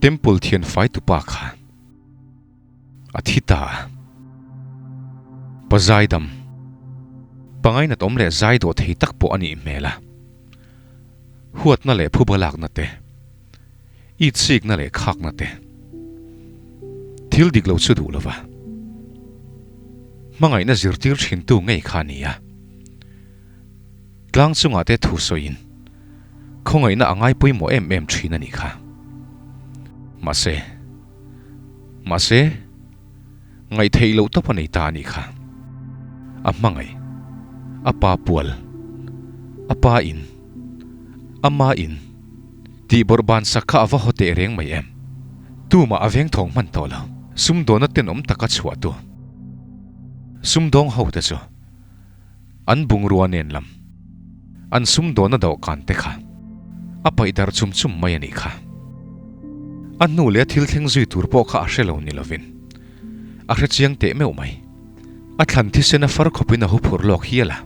Temple thian fai tupa kha a thi ta a. Pa zaidam, pangainat awm leh zai dawh thei tak pawh a nih hmel a. Huatna leh phuba lakna te, itsikna leh khakna te, thil dik lo chu duh lova hmangaihna zirtir thintu ngei kha a ni a. Tlang chungah te thu sawiin khawngaihna a ngai pawimawh em em thin a nih kha. Mahse, mahse, ngaihtheih loh tawp a nei ta a nih kha. A hmangaih, a pa pual, a pa in, a ma in tih bawrh ban sak kha a va haw teh reng mai em? Tumah a veng thawng hman tawh lo. Sumdawna tenawm taka chhuah tu sumdawng ho te chu. An bungrua nen lam an sumdawna dawhkan te kha a paih darh chum chum mai a nih kha. A hnu leh a thil thleng zui tur pawh kha a hre lo ni lovin a hre chiang teh meuh mai. A thlan thisen a far khawpin a huphurh lawk hial a,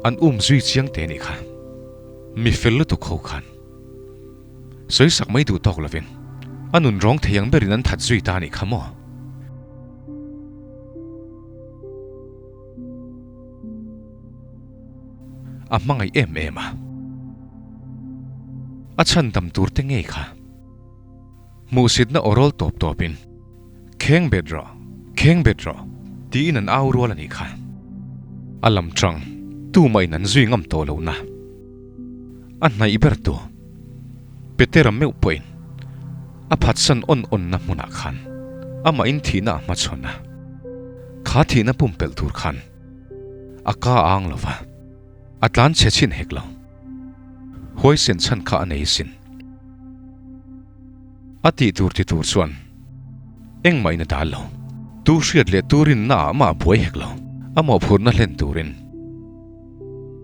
an um zui chiang teh a nih kha. Mi fel lutuk ho khan sawisak mai duh tawk lovin a nun rawng thei ang berin an that zui ta a nih kha maw? A hmangaih em em a. A chhandam tur te ngei kha. Hmuhsitna aw rawl tawp tawpin, Kheng bet rawh, kheng bet rawh, tiin an au rual a nih kha. A lam tang tumahin an zui ngam tawh lohna. A hnaih ber tu Petera meuh pawhin a phatsan awn awnna hmunah khan amahin thihna a hmachhawn a. Kha thihna pumpelh tur khan a ka a ang lo va, a tlan chhe chhin hek lo. Huaisen chhan kha a nei sin. A tih tur ti tur chuan engmah in a dal lo. Tu hriat leh tu rinna ah mah a buai hek lo. A mawhphurhna hlen turin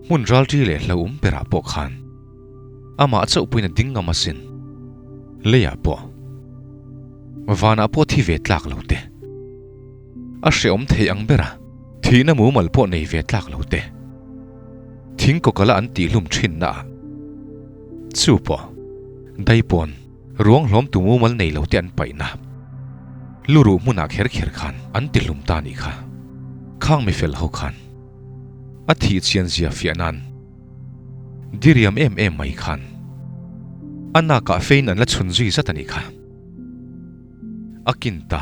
hmun ralṭi leh hlauhawm berah pawh khan amah chauh pawhin a ding ngam asin. Leiah pawh vanah pawh thi ve tlak lo te. A hrehawm thei ang ber a, thihna mumal pawh nei ve tlak lo te. Thing kawkala an tihhlum thinna ah chu pawh daipawn ruang hlawmtu mumal nei lo te an paihna luruh hmunah kher kher khan an tihlum ta nih kha. Khang mifel ho khan a thih chian zia fiah nan diriam em em mai khan a nakah fein an la chhun zui zat a nih kha. A kin ta.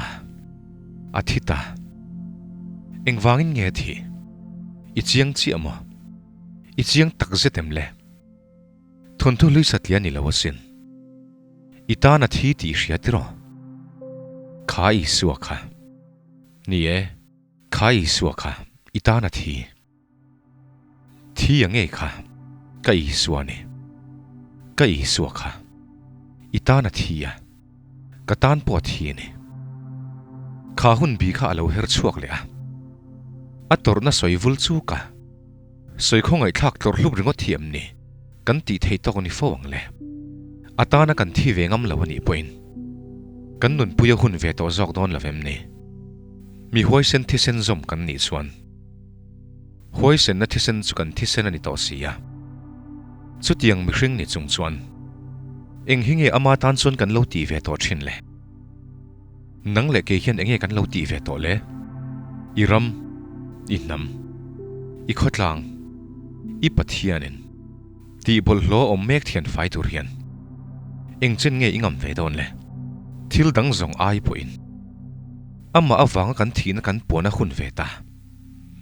A thi ta. Engvangin nge a thih? I chiang chiah maw? I chiang tak zet em le? Thawnthu hlui satliah ni lo asin. I tan a thi tih i hria tiraw? Kha Isua kha. Ni e, kha Isua kha i tan a thi. Thi a ngei kha ka Isua ni. Ka Isua kha i tan a thi a, ka tan pawh a thi a ni. Kha hun bi kha a lo her chhuak leh a, a tawrhna sawi vul chu ka sawi khawngaihthlak tlawrh hlup ringawt hi em ni kan tih theih tawk ni fo ang le. A tana kan thi ve ngam lo a nih pawhin kan nunpui a hun ve tawh zawk dawn lo em ni? Mi huaisen thisen zawm kan nih chuan. Huaisenna thisen chu kan thisen a ni tawh si a. Chutiang mihring ni chung chuan eng hi nge ama tan chuan kan lo tih ve tawh thin le? Nang leh kei hian eng nge kan lo tih ve tawh le? I ram, i hnam, i khawtlang, i Pathianin tih bawlhhlawh awm mek thian fai tur hian eng chen nge i ngam ve dawn le? Thil dang zawng ai pawhin amah avanga kan thihna kan puan a hun ve ta.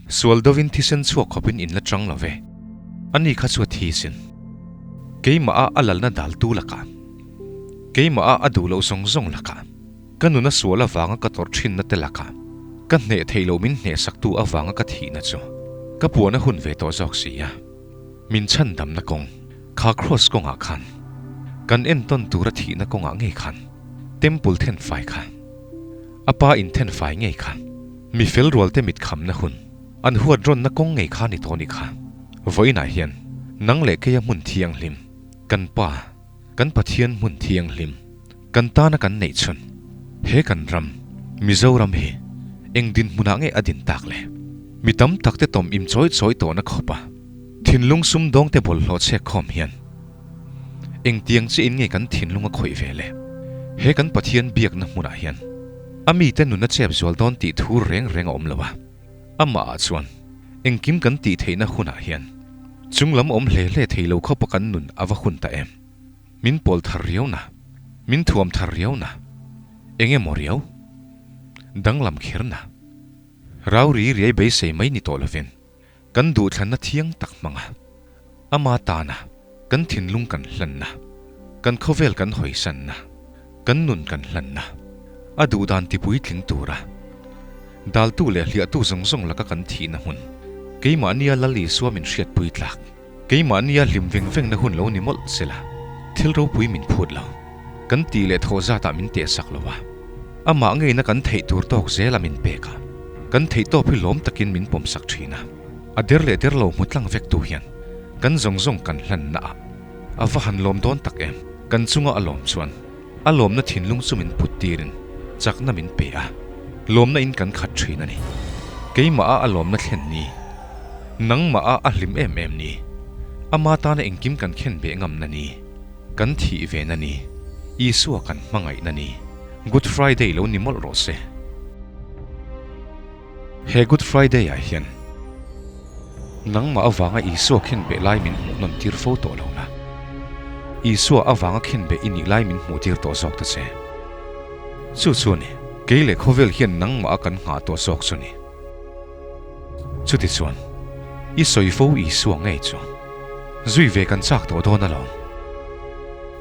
Sual dovin thisen chhuak khawpin in la chang lo ve. Ani kha chu a thi sin. Keimah a a lalna dal tu lakah, keimah a a duh loh zawng zawng lakah, ka nuna sual avanga ka tawrh thinna te lakah, ka hneh theih loh min hnehsaktu avanga ka thihna chu ka puan a hun ve tawh zawk si a. Min chhandamna kawng, kha kraws kawngah khan, kan entawn tura thihna kawngah ngei khan, temple thenfai kha, A pa inthen fai ngei kha. Mi fel rualte mit khamna hun, an huat rawnna kawng ngei kha ni tawh ni kha. Vawiinah hian nang leh keia hmun thianghlim, kan Pa, kan Pathian hmun thianghlim, kan tana kan neih chhun, he kan ram, Mizoram hi eng dinhmunah nge a din tak le? Mi tam takte tawm im chawi chawi tawhna khawpa thinlung sumdawngte bawlhhlawh chhek khawm hian engtiang chiahin nge kan thinlung a khawih ve le? He kan Pathian biakna hmunah hian a mite nun a chep zual dawn tih thu reng reng a awm lo a, amahah chuan engkim kan tih theihna hunah hian chunglam awm hle hle thei lo khawpa kan nun a va hun ta em? Min pawl thar riau na, min thuam thar riau na, eng emaw riau danglam kher na, rau ri riai beisei mai ni tawh lovin kan duhthlanna thiang tak hmanga ama tana kan thinlung kan hlanna, kan khawvel kan hawisanna, kan nun kan hlanna, a duhdan tipuitling tura daltu leh hliahtu zawng zawng laka kan thihna hmun, keimahnia Lal Isua min hriatpui tlak, keimahnia hlim veng vengna hun lo ni mawlh sela, thil ropui min phut lo, kan tih leh thawh zatah min tehsak lo a, amah ngeina kan theih tur tawk zela min pek a, kan theih tawp hi lawm takin min pawmsak thin a, a der leh der lo hmu tlang vek tu hian kan zawng zawng kan hlanna ah a va han lawm dawn tak em? Kan chunga a lawm chuan a lawmna thinlung chu min put tirin chakna min pe a, lawmna in kan khat thin a ni. Keimah a a lawmna thlen ni, nangmah a a hlim em em ni, ama tana engkim kan khen beh ngamna ni, kan thih ve na ni, Isua kan hmangaihna ni, Good Friday lo ni mawlh rawh se. He Good Friday ah hian nangmah avanga Isua khenbeh lai min hmuh nawn tir fo tawh lo la, Isua avanga khenbeh i nih lai min hmuh tir tawh zawk ta che. Chu chu a ni, kei leh khawvel hian nangmah a kan nghah tawh zawk chu ni. Chutichuan, i sawi fo Isua ngei chu zui ve kan chak tawh dawn alawm.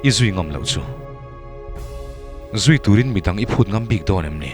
I zui ngam loh chu zui turin midang i phut ngam bik dawn em ni?